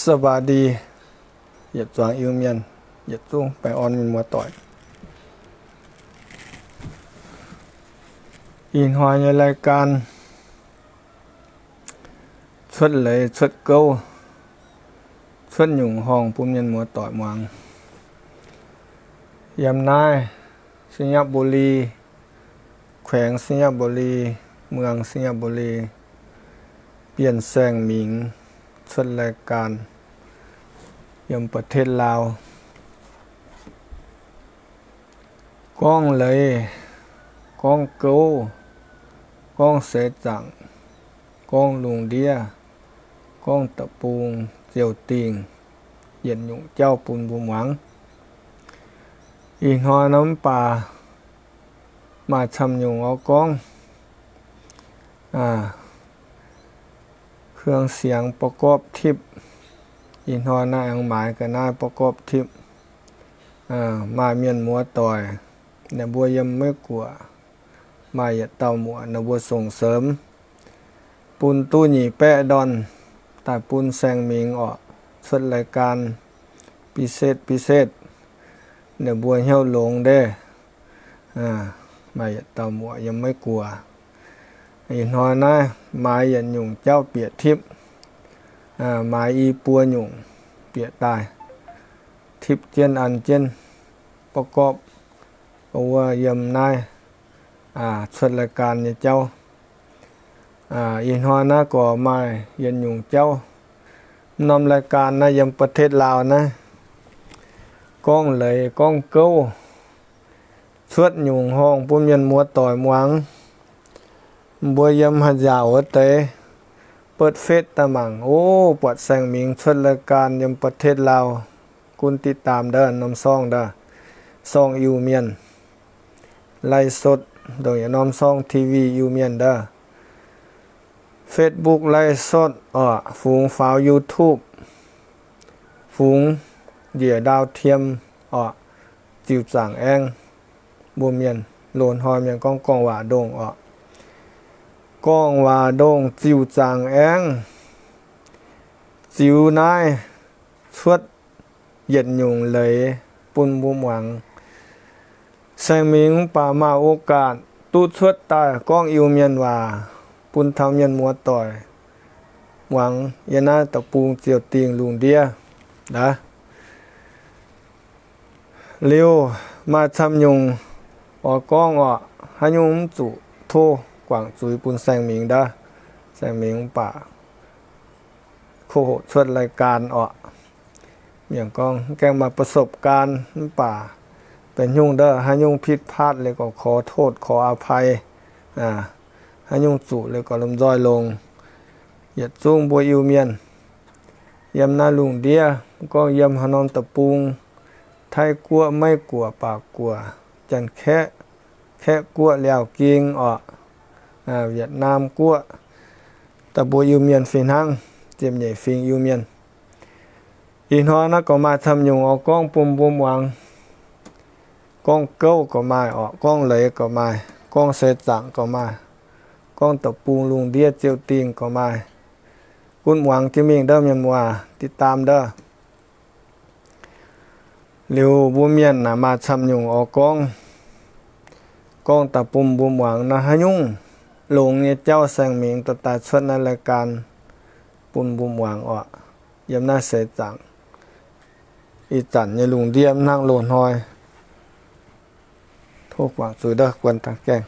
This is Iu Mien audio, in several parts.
สวัสดี yietc zuangx Iu-Mienh, yietc zungv baengh orn mienh muoz-doic. Ih hnoi nyei รายการ cuotv leiz cuotv gouv, cuotv nyungc horngh bun mienh muoz-doic muangx. Yiem naaiv ไชยบุรี, แขวงไชยบุรี, เมืองไชยบุรี, Bienh Saeng Mingx cuotv รายการ yiem ประเทศลาว. Gorngv leiz, gorngv gouv, gorngv seix zaangc, gorngv lungh ndiev, gorngv da'bung ziouc dingh, yietc nyungc jauv bun mbuo muangx. Ih hnoi nor mv baac maaih camv nyungc oix gorngv เครื่องเสียงประกอบ tipv. Ih hnoi naaiv aengx maaiz ga'naaiv ประกอบ tipv. Maaih mienh muoz-doic, ninh mbuo yiem Meiv Guoqv maaih yietc dauh muoc, ninh mbuo ส่งเสริม bun duqv nyic baeqv ndorn daaih bun Saeng Mingx orqc, cuotv รายการ bisetv bisetv, ninh mbuo hnyouv longx ndeic. Maaih yietc dauh muoc yiem Meiv Guoqv. Ih hnoi naaiv maaiz yietc nyungc jauv bieqc tipv, maaiz i buo nyungc bieqc daaih, tipv jienv an jienv ประกอบ wuov yiem naaiv cuotv รายการ nyei jauv. Ih hnoi naaiv gorx maaih yietc nyungc jauv. Mv norm รายการ naaiv yiem ประเทศลาว naaiv, gorngv leiz gorngv gouv, cuotv nyungc horngh bun mienh muoz-doic muangx. Mbuo yiem haaix nziaauc wuov deix, เปิดเฟซ daaih mangc, o, buatc Saeng Mingx cuotv รายการ yiem ประเทศลาว, gunv ติดตาม nda'norm ช่อง nda'sorng Iu-Mienh, ไลฟ์สด ndongc yietc norm ช่อง TV Iu-Mienh nda'Facebook ไลฟ์สด orqc, fungx faaux YouTube, fungx njiec ดาวเทียม orqc, ziux zaangc aengv. Mbuo mienh loz-hnoi mienh gorngv gorngv waac ndongh orqc, gorngv waac ndongh ziux zaangc aengv. Ziux naaiv cuotv yietc nyungc leiz bun mbuo muangx. Saeng Mingx mv baac maaih โอกาส duqv cuotv daaih gorngv Iu-Mienh waac bun taux mienh muoz-doic muangx yiem naaiv da'bung ziouc dingh lungh ndiev aqv. Liuz maaih camv nyungc oix gorngv orqc, haaix nyungc mv zuqc tov guangc zuiz bun Saeng Mingx nda'Saeng Mingx mv baac โคโฮะ cuotv รายการ orqc, mienh gorngv gaengh maaih ประสบการณ์ mv baac benx nyungc nda'haaix nyungc ผิดพลาด liuz gorqv ขอโทษ ขออภัย, haaix nyungc zuqc liuz gorqv lomh nzoih longx. Yietc zungv mbuo Iu-Mienh yiem naaiv lungh ndiev, gorngv yiem haaix norm da'bung, Taiv Guoqv, Meiv Guoqv, Baac Guoqv, Janx-Kaeqv, Kaeqv Guoqv, Liaauh Ging orqc, Wietc Naamh Guoqv, da'mbuo Iu-Mienh fih hnangv, ziepc nyeic fingx Iu-Mienh. Ih hnoi naaiv gorqv maaih camv nyungc oix gorngv bun mbuo muangx. Gorngv gouv gorqv maaih orqc, gorngv leiz gorqv maaih, gorngv seix zaangc gorqv maaih, gorngv da'bung lungh ndiev ziouc dingh gorqv maaih. Gunv muangx jienv mingh nda'mienh muoz, ติดตาม nda'Liuz mbuo mienh naaic maaih camv nyungc oix gorngv, gorngv daaih bun mbuo muangx naaiv haaix nyungc longx nyei jauv Saeng Mingx dorh daaih cuotv naaiv รายการ bun mbuo muangx orqc. Yiem naaiv seix zaangc ih zanc nyei lungh ndiev hnangv loz-hnoi. Tov guangc zuiz nda'guon dangh gaengh.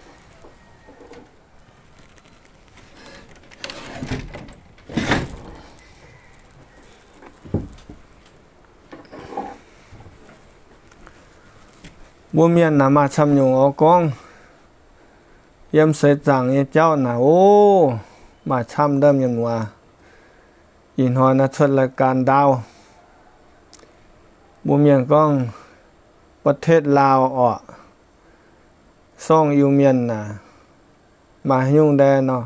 Mbuo mienh naaic maaih camv nyungc oix gorngv. Yiem seix zaangc nyei jauv naaic, o, maaih camv nda'mienh muoz. Ih hnoi naaiv cuotv รายการ ndaauv, mbuo mienh gorngv ประเทศลาว orqc. Sorng Iu-Mienh naaic maaih haaix nyungc ndie nor?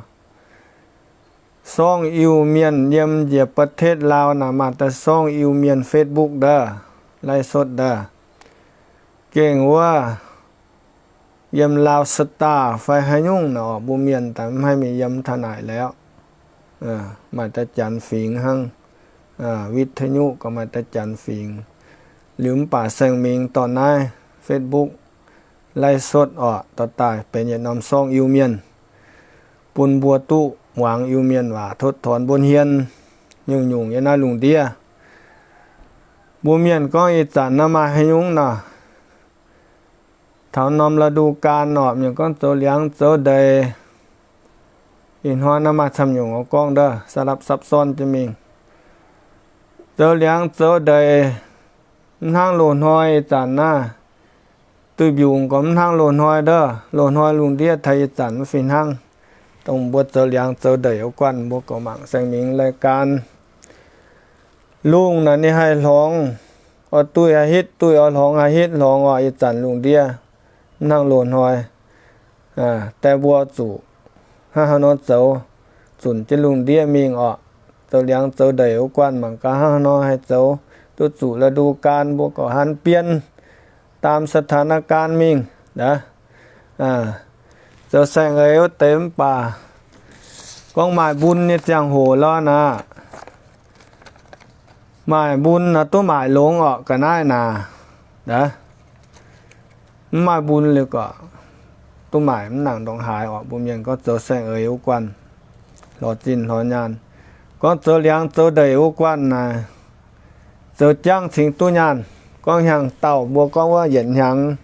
Sorng Iu-Mienh yiem njiec ประเทศลาว naaic maaih daaih sorng Iu-Mienh Facebook nda'live sot nda'gengh wuov yiem ลาวสตาร์ fai haaix nyungc naaic orqc, mbuo mienh daaih mv haih mingh yiem taux naaic lorqc. Maaih daaih Janx fingx hnangv. วิทยุ gorqv maaih deix Janx fingx. Liuz mv baac saeng-mingx dorh naaiv Facebook ไลฟ์สด orqc, dorh daaih benx yietc norm sorng Iu-Mienh, bun mbuo duqv muangx Iu-Mienh waac, totv torn mbuo hmien nyungc-nyungc yiem naaiv lungh ndiev. Mbuo mienh gorngv ih zanc naaiv maaih haaix nyungc nor, taux norm ฤดูกาล orqc, mienh gorngv zoux liangx zoux ndeic. Ih hnoi naaiv maaih camv nyungc oix gorngv ndov สลับซับซ้อน jienv mingh. Zoux liangx zoux ndeic, mv hnangv loz-hnoi ih zanc naaiv. Duih mbiungc gorqv mv hnangv loz-hnoi ndov. Loz-hnoi lungh ndiev taux ih zanc mv fih hnangv. Dongh mbuo zoux liangx zoux ndeic wuov guanh, mbuo gorqv mangc saeng-mingx รายการ lungh naaic ninh haih hlorngx, oix duih haih hitv duih, oix hlorngx haih hitv hlorngx orqc. Ih zanc lungh ndiev mv hnangv loz-hnoi. Daaih mbuo zuqc hnangv haaix nor zoux, zunc jienv lungh ndiev mingh orqc. Zoux liangx zoux ndeic wuov guanh mangc gaax hnangv haaix nor haih zoux duqv zuqc ฤดูกาล, mbuo gorqv hanx bien, ตามสถานการณ์ mingh. Zoux saeng-eix wuov deix mv baac gorngv maaih mbun nyei ziangh hoc lorqc naaic, maaih mbun naaic duqv maaic longx orqc ga'naaiv naaic. Mv maaih mbun liuz gorqv duqv maaic mv nangc ndongc haaix orqc. Mbuo mienh gorngv zoux saeng-eix wuov guanh, lorz zinh lorz nyaanh. Gorngv zoux liangx zoux ndeic wuov guanh naaic, zoux jangv cingx duqv nyaanh. Gorngv hnyangx-daauh mbuo gorngv wuov yietc hnyangx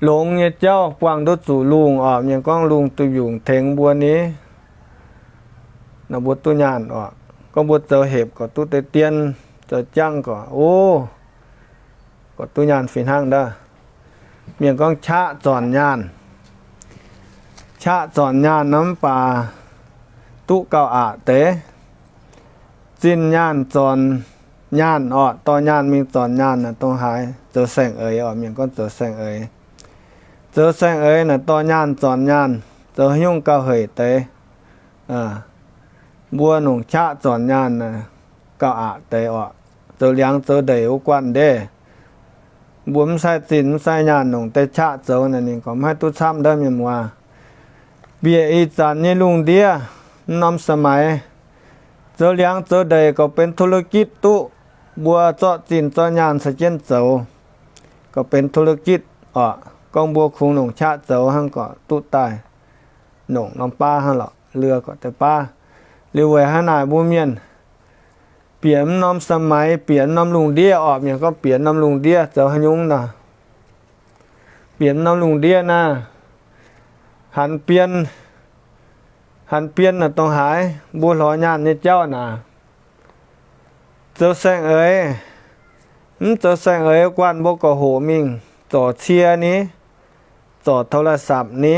longx nyei jauv buangh duqv zuqc lungh orqc. Mienh gorngv lungh duih mbiungc tengx mbuo ni, nor mbuo duqv nyaanh orqc. Gorngv mbuo zoux hepc gorqv duqv deix dien, zoux jangv gorqv, o, gorqv duqv nyaanh fih hnangv ndov. Mienh gorngv qaqv zornc nyaanh. Qaqv zornc nyaanh nor mv baac duqv gauh aqc deix. Zinh nyaanh zornc nyaanh orqc, dorh nyaanh mingh zornc nyaanh naaic dongh haaix? Zoux saeng-eix orqc. Mienh gorngv zoux saeng-eix. Zoux saeng-eix naaic dorh nyaanh zornc nyaanh, zoux haaix nyungc gauh hec deix? Mbuo nongc qaqv zornc nyaanh naaic gauh aqc deix orqc. Zoux liangx zoux ndeic wuov guanh ndeic, mbuo mv sai zinh mv sai nyaanh nongc deix qaqv zoux naaic ninh gorngv mv haih duqv camv ndov mienh muoz. Bieqc ih zanc nyei lungh ndiev, mv norm สมัย, zoux liangx zoux ndeic gorqv benx ธุรกิจ duqv. Mbuo zorqv zinh zorqv nyaanh caux jienv zoux gorqv benx ธุรกิจ orqc. Gorngv mbuo kungx nongc qaqv zoux hnangv gorqv duqv daaih nongc norm baav hnangv lorqc, lưa gorqv deix baav. Liuz weic haaix naaic mbuo mienh bieqc mv norm สมัย, bieqc mv norm lungh ndiev orqc. Mienh gorngv bieqc mv norm lungh ndiev zoux haaix nyungc nor? Bieqc mv norm lungh ndiev naaiv, hanx bien, hanx bien naaic dongh haaix? Mbuo lorz nyaanh nyei jauv naaic, zoux saeng-eix. Mv zoux saeng-eix guanh mbuo gorqv hoqc mingh zorc cie ni, zorc โทรศัพท์ ni.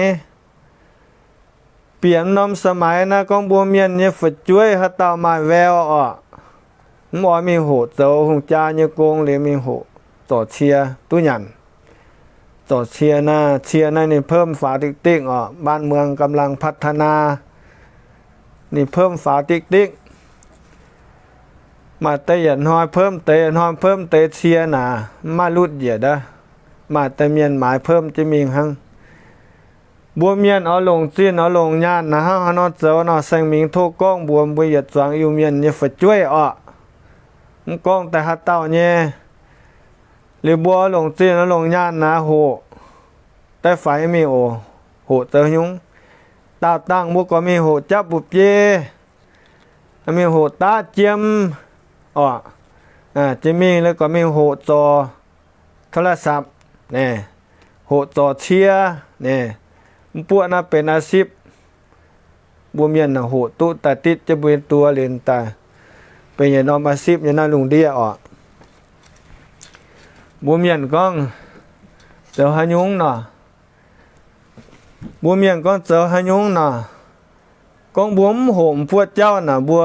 Bieqc mv norm สมัย naaiv gorngv mbuo mienh nyei fu'jueiv haaix dauh maaih แวว orqc, mv oix mingh hoqc zoux hungh jaa nyei gong liuz mingh hoqc zorc cie duqv nyanc. Zorc cie naaiv, cie naaiv ninh เพิ่มฝา dikc dikc orqc, บ้านเมืองกำลังพัฒนา, ninh เพิ่มฝา dikc dikc. Maaih deix yietc hnoi เพิ่ม deix, yietc hnoi เพิ่ม deix cie naaic, mv maaih lutv njiec aqv. Maaih deix mienh maaiz เพิ่ม jienv mingh hnangv. Mbuo mienh oix longc zinh oix longc nyaanh naaic hnangv haaix nor zoux nor, saeng-mingx tov gorngv mbuox mbuo yietc zuangx Iu-Mienh nyei fu'jueiv orqc. Mv gorngv daaih haaix dauh nyei, liuz mbuo longc zinh oix longc nyaanh naaic hoqc daaih faix mingh oc. Hoqc zoux nyungc? Daauh dangh mbuo gorqv mingh hoqc japv mbu'biei, mingh hoqc daqv jiem orqc. Jiex mingh liuz gorqv mingh hoqc zorc โทรศัพท์ naaic, hoqc zorc cie naaic. Mv buoqv naaiv benx อาชีพ mbuo mienh naaic hoqc duqv daaih ditv jienv mbuo nyei duqv liuz daaih benx yietc norm อาชีพ nyei naaiv lungh ndiev orqc. Mbuo mienh gorngv zoux haaix nyungc nor? Mbuo mienh gorngv zoux haaix nyungc nor? Gorngv mbuo mv hoqc mv buoqv jauv naaic, mbuo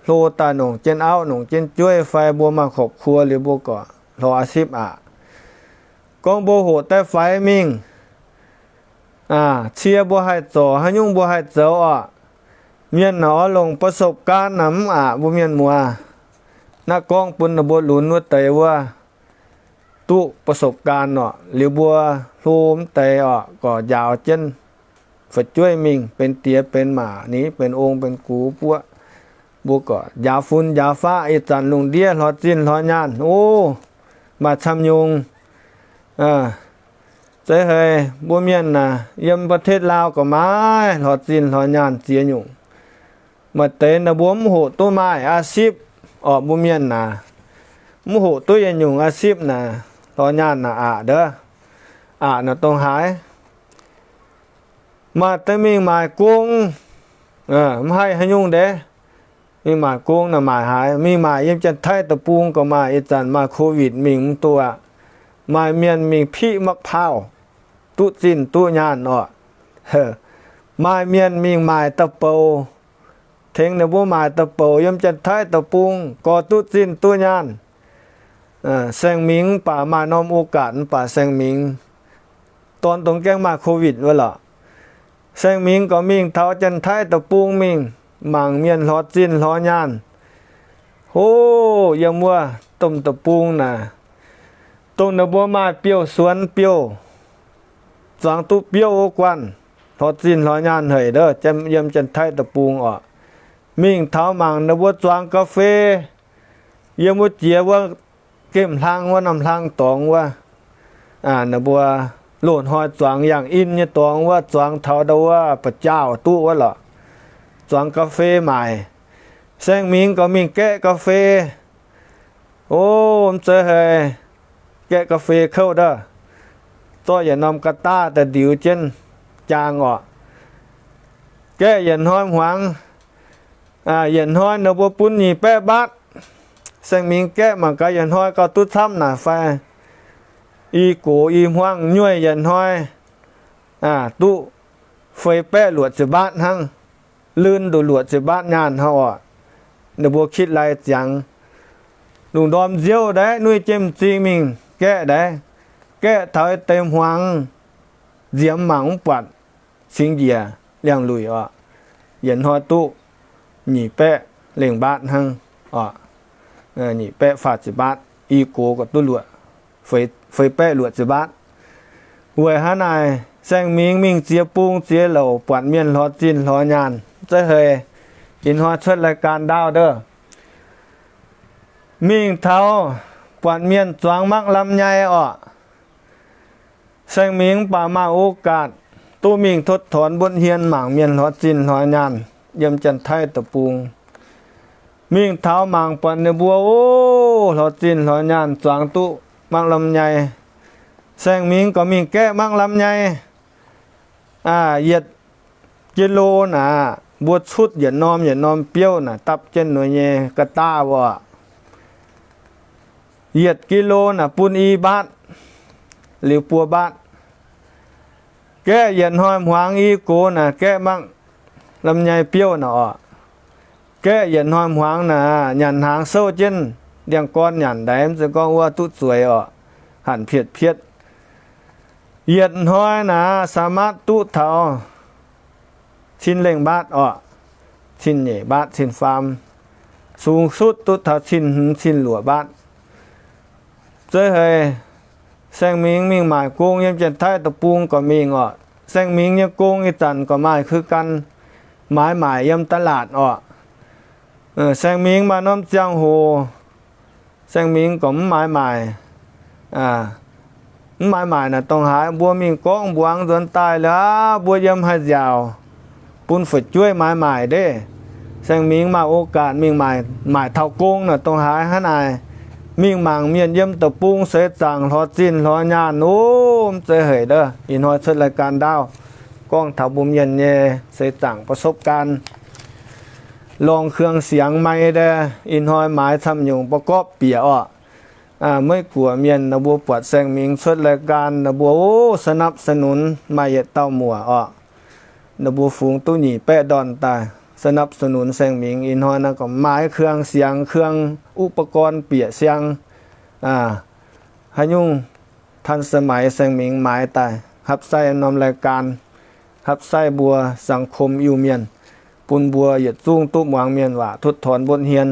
hlo daaih nongc jienv auv nongc jienv jueiv fai mbuo maaih ครอบครัว liuz mbuo gorqv lorz อาชีพ aqc. Gorngv mbuo hoqc daaih faix mingh, cie mbuo haih zorc, haaix nyungc mbuo haih zoux orqc. Mienh naaic oix longc ประสบการณ์ naaic mv aqc, mbuo mienh muoz. Naaiv gorngv bun ninh mbuo lunx wuov deix wuov duqv ประสบการณ์ orqc. Liuz mbuo hlo mv deix orqc, gorqv njaaux jienv fu'jueiv mingh benx diex benx maac ni, benx ong benx gux buoqv. Mbuo gorqv njaaux fun njaaux faqv ih zanc lungh ndiev lorz zinh lorz nyaanh, o, maaih camv nyungc. Zeiz haic, mbuo mienh naaic yiem ประเทศลาว gorqv maaih lorz zinh lorz nyaanh ziex nyungc. Maaih deix naaic mbuo mv hoqc duqv maaih อาชีพ orqc, mbuo mienh naaic mv hoqc duqv yietc nyungc อาชีพ naaic, lorz nyaanh naaic aqc ndov, aqc naaic dongh haaix. Maaih deix mingh maaic gong, mv haih haaix nyungc ndeic. Mingh maaic gong naaic maaic haaix, mingh maaic yiem Janx-Taiv deic-bung gorqv maaih, ih zanc maaih โควิด mingh mv duqv aqv. Maaih mienh mingh piqv มะพร้าว duqv zinh duqv nyaanh orqc. Maaih mienh mingh maaic da'bouc, tengx ninh mbuo maaic da'bouc yiem Janx-Taiv deic-bung gorx duqv zinh duqv nyaanh. Saeng Mingx mv baac maaih norm โอกาส mv baac Saeng Mingx dorn dongh gaengh maaih โควิด wuov lorqc. Saeng Mingx gorqv mingh taux Janx-Taiv deic-bung mingh mangc mienh lorz zinh lorz nyaanh. Hov, yiem wuov domh deic-bung naaic, dongh ninh mbuo maaih biouv-suonx biouv, zuangx duqv biouv wuov guanh, lorz zinh lorz nyaanh haic ndov, yiem Janx-Taiv deic-bung orqc. Mingh taux mangc ninh mbuo zuangx กาแฟ yiem wuov jiex wuov gemh hlang wuov norm hlang dorngx wuov, ninh mbuo loz-hnoi zuangx yangh in nyei dorngx wuov, zuangx taux ndau wuov ba'jaauh duqv wuov lorqc, zuangx กาแฟ maaic. Saeng Mingx gorqv mingh gaeqv กาแฟ. O, mv zeiz haic, gaeqv กาแฟ kouv ndov, zorqv yietc norm กระต่าย daaih ndiux jienv jaang orqc. Gaeqv yietc hnoi hmuangx, yietc hnoi ninh mbuo bun nyic baeqv mbaatv. Saeng Mingx gaeqv mangc gaax yietc hnoi gauh duqv camv naaic fai. I gox i hmuangv nyueih yietc hnoi duqv feix baeqv luoqc ziepc mbaatv hnangv. Lun nduqc luoqc ziepc mbaatv nyaanh hnangv orqc. Ninh mbuo kitv lai ziangx, lungh ndorm nziouv ndaix nuiv jiem m'zing mingh gaeqv ndaix. Gaeqv taux deix hmuangx, nziemx mangc mv buatc cingx njiec liangx-luic orqc. Yietc hnoi duqv nyic baeqv lengh mbaatv hnangv orqc. Nyic baeqv faah ziepc mbaatv, i gox gauh duqv luoqc, feix baeqv luoqc ziepc mbaatv. Weic haaix naaic Saeng Mingx mingh ziex bung ziex louc buatc mienh lorz zinh lorz nyaanh? Zeiz haic, ih hnoi cuotv รายการ ndaauv ndov, mingh taux buatc mienh zuangx หมากลำไย orqc. Saeng Mingx mv baac maaih โอกาส duqv mingh totv torngx mbuotv hmien mangc mienh lorz zinh lorz nyaanh yiem Janx-Taiv deic-bung. Mingh taux mangc buatc ninh mbuo, o, lorz zinh lorz nyaanh zuangx duqv หมากลำไย. Saeng Mingx gorqv mingh gaeqv หมากลำไย yietc กิโล naaic, mbuo cutv yietc norm yietc norm biouv naaic dapv jienv ninh nyei กระต่าย orqc. Yietc กิโล naaic bun i mbaatv, liuz buo mbaatv. Gaeqv yietc hnoi hmuangx i gox naaic gaeqv หมากลำไย biouv naaic orqc. Gaeqv yietc hnoi hmuangx naaic nyanc hnaangx souv jienv ndiangx-gorn nyanc ndaix, mv zeiz gorngv wuov duqv zueiz orqc, hanc pietv-pietv. Yietc hnoi naaic สามารถ duqv taux cin lengh mbaatv orqc, cin nyeic mbaatv, cin faam, sung sutv duqv taux cin hmz cin luoqc mbaatv. Zeiz haic, Saeng Mingx mingh maaic gong yiem Janx-Taiv deic-bung gorqv mingh orqc. Saeng Mingx nyei gong ih zanc gorqv maaih คือกัน, maaiz maaic yiem ตลาด orqc. Saeng Mingx maaih norm ziangh hoc, Saeng Mingx gorqv mv maaiz maaic. Mv maaiz maaic naaic dongh haaix, mbuo mingh gorngv mbuangz nzuonx daaih liuz, mbuo yiem haaix nziaauc bun fu'jueiv maaiz maaic ndeic. Saeng Mingx maaih โอกาส mingh maaic taux gong naaic dongh haaix hnangv naaic. Mingh mangc mienh yiem deic-bung seix zaangc lorz zinh lorz nyaanh, o, mv zeiz haic ndov. Ih hnoi cuotv รายการ ndaauv, gorngv taux mbuo mienh nyei seix zaangc ประสบการณ์ lorngh เครื่องเสียง ไมค์ daaih, ih hnoi maaiz camv nyungc ประกอบ bieqc orqc. Meiv-Guoqv mienh naaic mbuo buatc Saeng Mingx cuotv รายการ naaic mbuo, o, สนับสนุน maaih yietc dauh muoc orqc. Naaic mbuo fungx duqv nyic baeqv ndorn daaih สนับสนุน Saeng Mingx. Ih hnoi naaic gorqv maaiz เครื่องเสียง, เครื่องอุปกรณ์ bieqc siang. Haaix nyungc ทันสมัย Saeng Mingx maaiz daaih, hapv sai norm รายการ, hapv sai mbuo สังคม Iu-Mienh, bun mbuo yietc zungv duqv muangx mienh waac, totv torngx mbuotv hmien.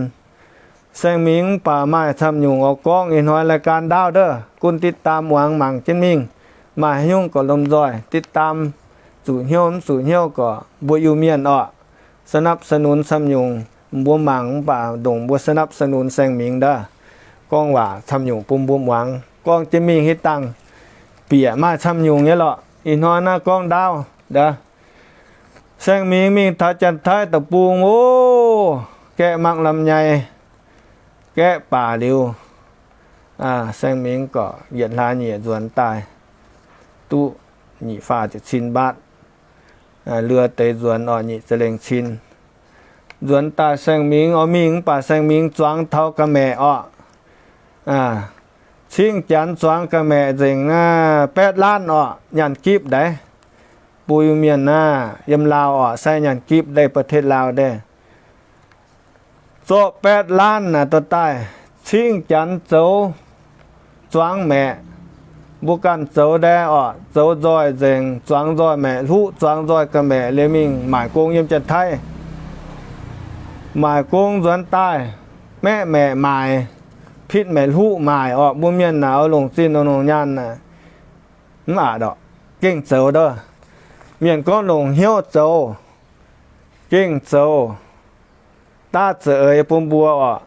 Saeng Mingx mv baac maaih camv nyungc oix gorngv, ih hnoi รายการ ndaauv ndov, gunv ติดตาม muangx mangc jienv mingh. Maaih haaix nyungc gorqv lomh nzoih ติดตาม, zuqc hnyouv mv zuqc hnyouv gorqv mbuo Iu-Mienh orqc, สนับสนุน camv nyungc. Mbuo mangc mv baac ndongc mbuo สนับสนุน Saeng Mingx ndaauv, gorngv waac camv nyungc bun mbuo muangx. Gorngv jienv mingh hitv dangh bieqc maaih camv nyungc nyei lorqc. Ih hnoi naaiv gorngv ndaauv ndaauv, Saeng Mingx mingh taux Janx-Taiv deic-bung oc, gaeqv mangv lamh nyei, gaeqv baac liuz, Saeng Mingx gorqv yietc hlaax nyieqc nzuonx daaih, duqv nyic faah ziepc cin mbaatv. Luo deix nzuonx orqc, nyic ziepc lengh cin. Nzuonx daaih Saeng Mingx oix mingh mv baac Saeng Mingx zuangx taux ga'maeqc orqc. Cingv Janx zuangx ga'maeqc nzengc naaiv แปดล้าน orqc, nyaanh gipv ndaix. Mbuo Iu-Mienh naaiv yiem Laauv orqc, sai nyaanh gipv ndaix, ประเทศลาว ndaix. Zorqv แปดล้าน naaic dorh daaih cingv Janx zoux zuangx maeqc. Mbuo ganh zoux ndaix orqc, zoux nzoih nzengc, zuangx nzoih maeqc hluqv, zuangx nzoih ga'maeqc liuz mingh maaic gong yiem Janx-Taiv. Maaic gong nzuonx daaih, maeqv maeqc maaic, pitv maeqc hluqv maaic orqc, mbuo mienh naaic oix longc zinh longc nyaanh naaic mv aqc orqc, gengh zoux ndov. Mienh gorngv longc hnyouv zoux, gengh zoux, daav za'eix bun mbuo orqc.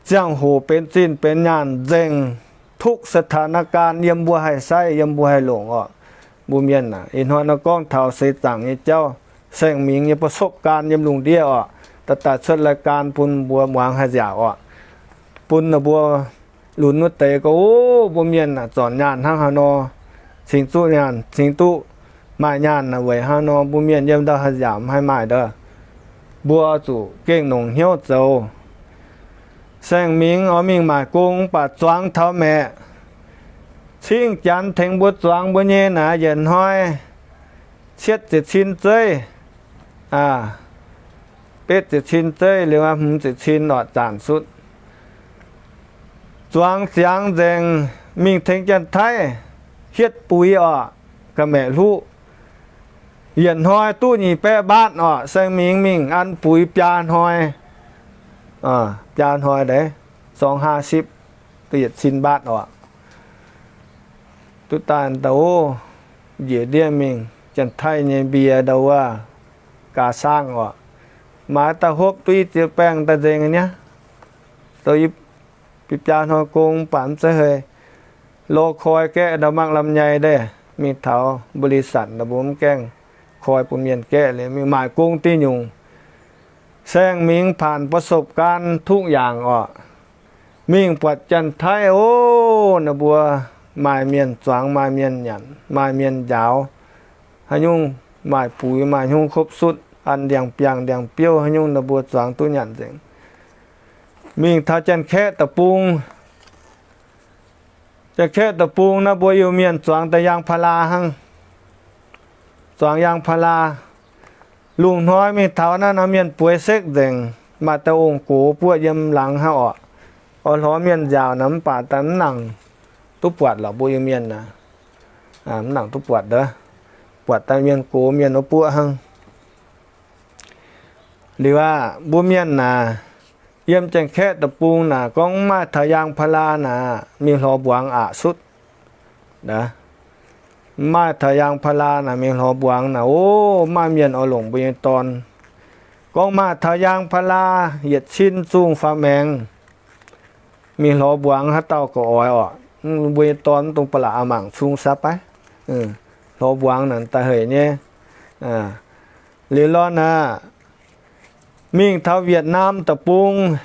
Ziangh hoc benx zinh benx nyaanh nzengc, ทุกสถานการณ์ yiem mbuo haih saiv, yiem mbuo haih longc orqc. Mbuo mienh aac, ih hnoi nor gorngv taux seix zaangc nyei jauv, Saeng Mingx nyei ประสบการณ์ yiem lungh ndiev orqc, daaih daaih cuotv รายการ bun mbuo muangx haih nziaauc orqc. Bun ninh mbuo lunx wuov deix gorngv, o, mbuo mienh aac, zornc nyaanh hnangv haaix nor, cingx duqv nyaanh, cingx duqv maaih nyaanh naaic weic haaix nor, mbuo mienh yiem ndau haih nziaauc mv haih maaih ndov. Mbuo zuqc gengh longc hnyouv zoux. Saeng Mingx oix mingh maaic gong mv baac zuangx taux maeqc. Cingv Janx tengx mbuo zuangx mbuo nyei naaic yietc hnoi cietv ziepc cin zeiv, betv ziepc cin zeiv liuz, hmz ziepc cin orqc, zanc sutv. Zuangx ziangx nzengc mingh tengx Janx-Taiv hietv buix orqc, ga'maeqc hluqv. Yietc hnoi duqv nyic baeqv mbaatv orqc, Saeng Mingx mingh an buix biaa hnoi. Biaa hnoi ndaix, สองห้าสิบ duqv yietc cin mbaatv orqc. Duqv daaih ndau, njiec ndiev mingh Janx-Taiv nyei mbie ndau wuov, gaax saangv orqc, maaiz daaih hopv duqv i ziex baengh daaih nzengc nyei. Zoux i biaa hnoi gong mv baac mv zeiz hei, lorz koi gaeqv ndau mangc lamh nyei ndaix, mingh taux บริษัท ndau mbuo mv gaengh koi bun mienh gaeqv liuz mingh maaic gong diuh nyungc. Saeng Mingx ผ่านประสบการณ์ ทุกอย่าง orqc. Mingh buatc Janx-Taiv oc, ninh mbuo maaih mienh zuangx, maaih mienh nyanc, maaih mienh njaaux, haaix nyungc maaih buix, maaih hnyungv ครบชุด, an ndiangx-biangh ndiangx-biouv, haaix nyungc ninh mbuo zuangx duqv nyanc nzengc. Mingh taux Janx-Kaeqv deic-bung. Janx-Kaeqv deic-bung naaiv mbuo Iu-Mienh zuangx daaih ยางพารา hnangv. Zuangx ยางพารา. Lungh hnoi mingh taux naaiv nor mienh bueix sekv nzengc, maaih dauh ong-gox buoqv yiem laangz hnangv orqc. Oix hlorx mienh nziaauc naaic mv baac daaih mv nangc duqv buatc lorqc, mbuo Iu-Mienh naaic. Mv nangc duqv buatc ndov, buatc daaih mienh gox mienh wuov buoqv hnangv. Liuz aqv, mbuo mienh naaic, yiem Janx-Kaeqv deic-bung naaic gorngv mv maaih taux ยางพารา naaic mingh hlorx mbuangz aqc sutv. Mv maaih taux ยางพารา naaic mingh hlorx mbuangz naaic, o, mv maaih mienh oix longc mbuo nyei dorn. Gorngv maaih taux ยางพารา yietc cin zungh faaux maengx, mingh hlorx mbuangz haaix dauh gauh oix orqc. Mbuo nyei dorn mv dungx ba'laqc aqc mangc cung sapv baav. Hlorx mbuangz naaic daaih hec nyei. Liuz lorqc naaic, mingh taux Việt Nam deic-bung,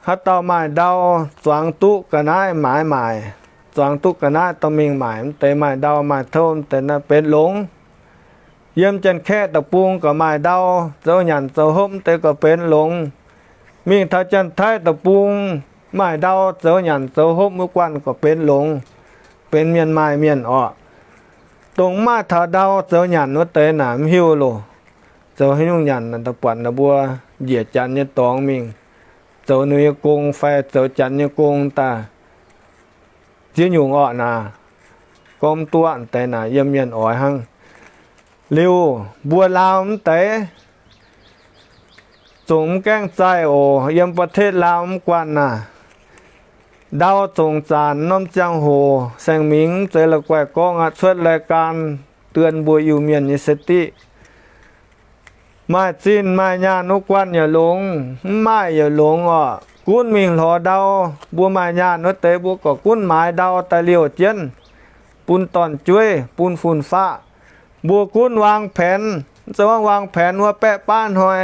haaix dauh maaih ndau, zuangx duqv ga'naaiv maaiz maaic, zuangx duqv ga'naaiv dorh mingh maaic. Mv deix maaih ndau maaih touv, mv deix naaiv benx longx. Yiem Janx-Kaeqv deic-bung gauh maaih ndau, zoux nyanc zoux hopv mv deix gauh benx longx. Mingh taux Janx-Taiv deic-bung, maaih ndau zoux nyanc zoux hopv wuov guanh gauh benx longx, benx mienh maaih mienh orqc. Dongh mv maaih taux ndau zoux nyanc wuov deix naaic mv hiuv loh. Zoux haaix nyungc nyanc naaic, daaih buatc ninh mbuo njiec Janx nyei dorngx mingh zoux ninh nyei gong fai zoux Janx nyei gong daaih ziex nyungc orqc naaic. Gorngv mv duqv deix naaic yiem mienh oix hnangv. Liuz mbuo Laauv mv deix zongc mv gaengh zaih oc. Yiem ประเทศลาว mv guanh naaic, ndau zongc zanc norm ziangh hoc, Saeng Mingx mv zeiz la'guaih gorngv aqv, cuotv รายการ เตือน mbuo Iu-Mienh nyei se diqv. Maaih zinh maaih nyaanh wuov guanh yaac longx, mv maaih yaac longx orqc. Gunv mingh lorz ndau, mbuo maaih nyaanh wuov deix mbuo gorqv gunv maaiz ndau daaih liouh jienv bun dorn-jueiv, bun fun-faqv. Mbuo gunv วางแผน, mv zeiz gorngv วางแผน wuov baeqv baav hnoi,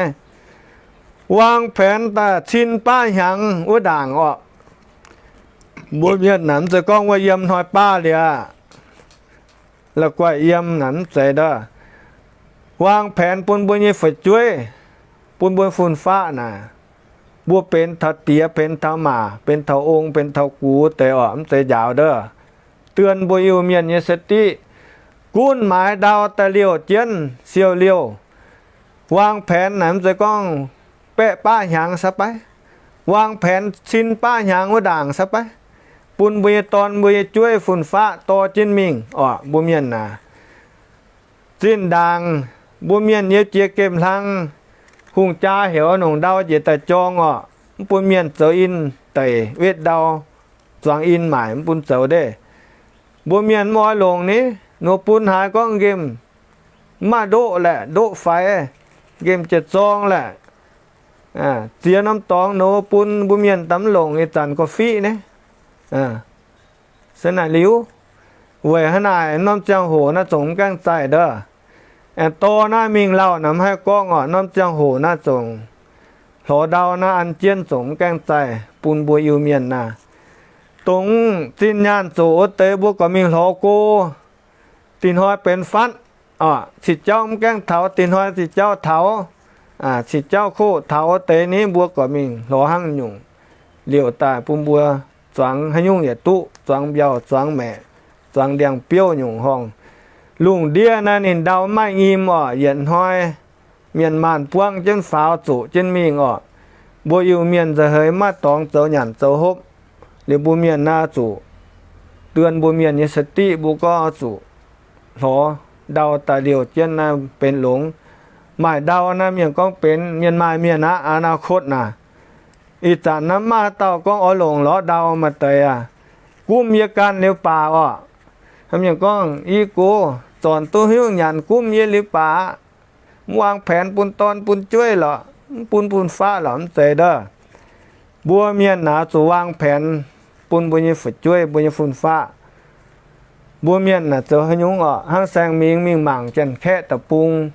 วางแผน daaih cin baav hnyangx wuov ndaangc orqc. Mbuo mienh naaic mv zeiz gorngv wuov yiem hnoi baav liuz aqv, la'guaih yiem naaic mv zeiz ndov. วางแผน bun mbuo nyei fu'jueiv, bun mbuo fun-faqv naaic, mbuo benx taux diex, benx taux maac, benx taux ong, benx taux gux deix orqc, mv zeiz njaaux ndov. Dien mbuo Iu-Mienh nyei สติ, gunv maaiz ndau daaih liouh jienv siou-liouh. วางแผน naaic mv zeiz gorngv baeqv baav hnyangx สบาย, วางแผน cin baav hnyangx wuov ndaangc สบาย, bun mbuo nyei dorn mbuo nyei jueiv fun-faqv dorh jienv mingh orqc. Mbuo mienh naaic, zinh ndaangc mbuo mienh yiem jiex gemh hlang, hungh jaa heuc nongc ndau njiec daaih jorng orqc, mv bun mienh zoux in deic wetv ndau, zuangx in maaic mv bun zoux ndeic. Mbuo mienh mv oix longc ni, nor bun haaix gorngv nqemh mv maaih ndoqv laeh, ndoqv faix, nqemh jiex zorng laeh, ziex norm dorngx nor bun mbuo mienh daaih mv longc ih zanc gorqv-fiqv ni. Se naaic liuz, weic hnangv naaic norm ziangh hoc naaiv zongc mv gaengh zaih ndov. Aengx dorh naaiv mingh lauh naaic mv haih gorngv orqc, norm ziangh hoc naaiv zongc lorz ndau naaiv an jienv zongc mv gaengh zaih bun mbuo Iu-Mienh naaic. Dongh zinh nyaanh zoqc wuov deix mbuo gorqv mingh lorz go. Dinh hnoi benx fatv, cih jauv mv gaengh taux, dinh hnoi cih jauv taux, cih jauv koqv taux wuov deix ni mbuo gorqv mingh lorz hnangv nyungc. Liouh daaih bun mbuo zuangx haaix nyungc yietc duqv, zuangx mbiauh, zuangx maeqc, zuangx ndiangx-biouv nyungc horngh. Lungh ndiev naaiv ninh ndau mv maaih nyim orqc. Yietc hnoi mienh maanh buangv jienv faaux zoqc jienv mingh orqc. Mbuo Iu-Mienh nzauh heix maiv dorngx zoux nyanc zoux hopv. Liuz mbuo mienh naaiv zuqc duon mbuo mienh nyei สติ, mbuo gorngv zuqc lorz ndau daaih liouh jienv naaiv benx longx. Maaih ndau naaiv mienh gorngv benx mienh maaih mienh aqv, อนาคต naaic. Ih zanc naaiv maiv maaih dauh gorngv oix longc lorz ndau maaih deix aqv. Gumv yie ganh liuz baac orqc. Mienh gorngv, i gox zornc duqv hiuv nyanc gumv yie liuz baac aqv. Mv วางแผน bun dorn bun jueiv lorqc, mv bun fun-faqv lorqc, mv zeiz ndov. Mbuo mienh naaic zuqc วางแผน bun mbuo nyei fu'jueiv, mbuo nyei fun-faqv. Mbuo mienh naaic zoux haaix nyungc orqc? Hnangv saeng-mingx mingh mangc Janx-Kaeqv deic-bung,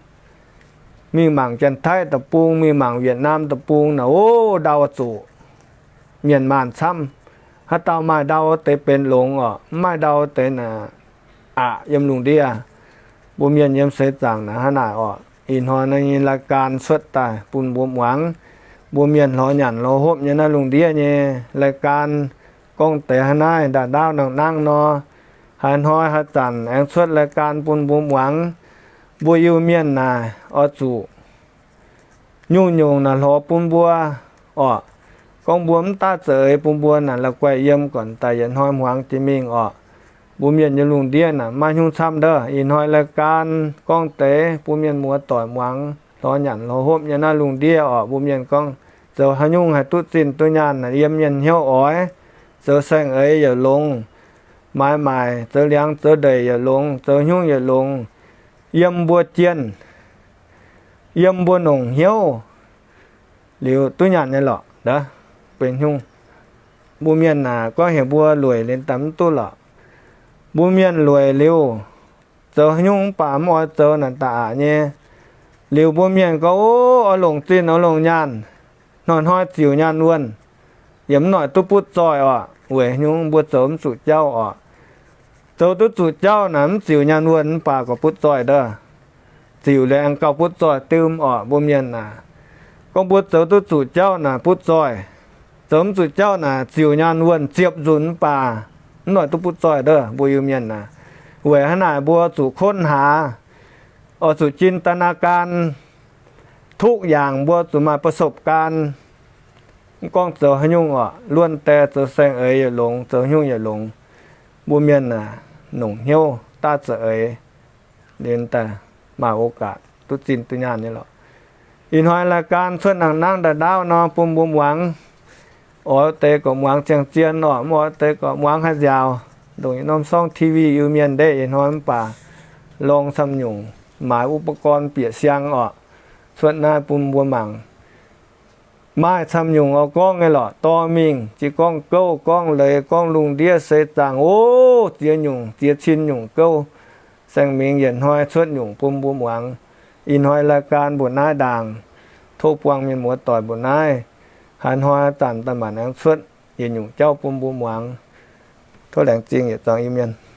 mingh mangc Janx-Taiv deic-bung, mingh mangc Wietc^naam deic-bung naaic, o, ndau zuqc mienh maanh camv. Haaix dauh maaih ndau deix benx longx orqc, mv maaih ndau deix naaic aqc yiem lungh ndiev. Mbuo mienh yiem seix zaangc naaic hnangv naaic orqc. Ih hnoi naaiv nyei รายการ cuotv daaih bun mbuo muangx. Mbuo mienh lorz nyanc lorz hopv nyei naaiv lungh ndiev nyei รายการ gorngv deix hnangv naaiv, ndaauv ndaauv nangh nangv nor, haaix hnoi haaix zanc aengx cuotv รายการ bun mbuo muangx. Mbuo Iu-Mienh naaic oix zuqc nyungc-nyungc naaic lorz bun mbuo orqc. Gorngv mbuo mv daaih za'eix bun mbuo naaic la'guaih yiem gornc daaih yietc hnoi muangx jiex mingh orqc. Mbuo mienh nyei lungh ndiev naaic maiv hnyungv camv ndov. Ih hnoi รายการ gorngv deix bun mienh muoz-doic muangx, lorz nyanc lorz hopv nyei naaiv lungh ndiev orqc. Mbuo mienh gorngv zoux haaix nyungc haih duqv zinh duqv nyaanh naaic yiem mienh hnyouv oix. Zoux saeng-eix yaac longx, maaiz maaic, zoux liangx zoux ndeic yaac longx, zoux hnyungv yaac longx, yiem mbuo jienh, yiem mbuo longc hnyouv liuz duqv nyaanh nyei lorqc. Benx hnyungv, mbuo mienh naaic gorngv heuc mbuo lueic liuz daaih mv duqv lorqc. Mbuo mienh lueic liuz, zoux haaix nyungc mv baac mv oix zoux naaic da'aqc nyei. Liuz mbuo mienh gorngv, o, oix longc zinh oix longc nyaanh, hnoi-hnoi ziux nyaanh wuonh, yaac mv noic duqv butv zoih orqc. Weic haaix nyungc? Mbuo zoux mv zuqc jauv orqc. Zoux duqv zuqc jauv naaic mv ziux nyaanh wuonh mv baac gorqv butv zoih ndov. Ziux liuz aengx gauh butv zoih diu orqc. Mbuo mienh naaic gorngv mbuo zoux duqv zuqc jauv naaic butv zoih. Zoux mv zuqc jauv naaic ziux nyaanh wuonh ziepc nzunc mv baac mv noic duqv butv zoih ndov. Mbuo Iu-Mienh naaic, weic hnangv naaic mbuo zuqc ค้นหา, oix zuqc จินตนาการ, ทุกอย่าง mbuo zuqc maaih ประสบการณ์. Mv gorngv zoux haaix nyungc orqc, luonh die zoux saeng-eix yaac longx, zoux haaix nyungc yaac longx. Mbuo mienh naaic longc hnyouv daav za'eix liuz daaih maaih โอกาส duqv zinh duqv nyaanh nyei lorqc. Ih hnoi รายการ cuotv nangh nangv ndaauv ndaauv nor bun mbuo muangx. Oix deix gorqv muangx ziangh zien orqc, mv oix deix gorqv muangx haaix nziaaux, ndongc norm sorng TV Iu-Mienh ndeic ih hnoi mv baac lorngx camv nyungc, maaiz อุปกรณ์ bieqc siang orqc. cuotv naaiv bun mbuo mangc. Maaih camv nyungc oix gorngv nyei lorqc, dorh mingh jiex gorngv gouv, gorngv leiz, gorngv lungh ndiev seix zaangc, o, ziex nyungc ziex cin nyungc gouv, saeng mingx yietc hnoi cuotv nyungc bun mbuo muangx. Ih hnoi รายการ mbuoqc naaiv ndaangc, tov buangh mienh muoz doic mbuoqc naaiv. Haaix hnoi zanc daaih maanc aengx cuotv yietc nyungc jauv bun mbuo muangx. Tov laengz zingh yietc zuangx Iu-Mienh.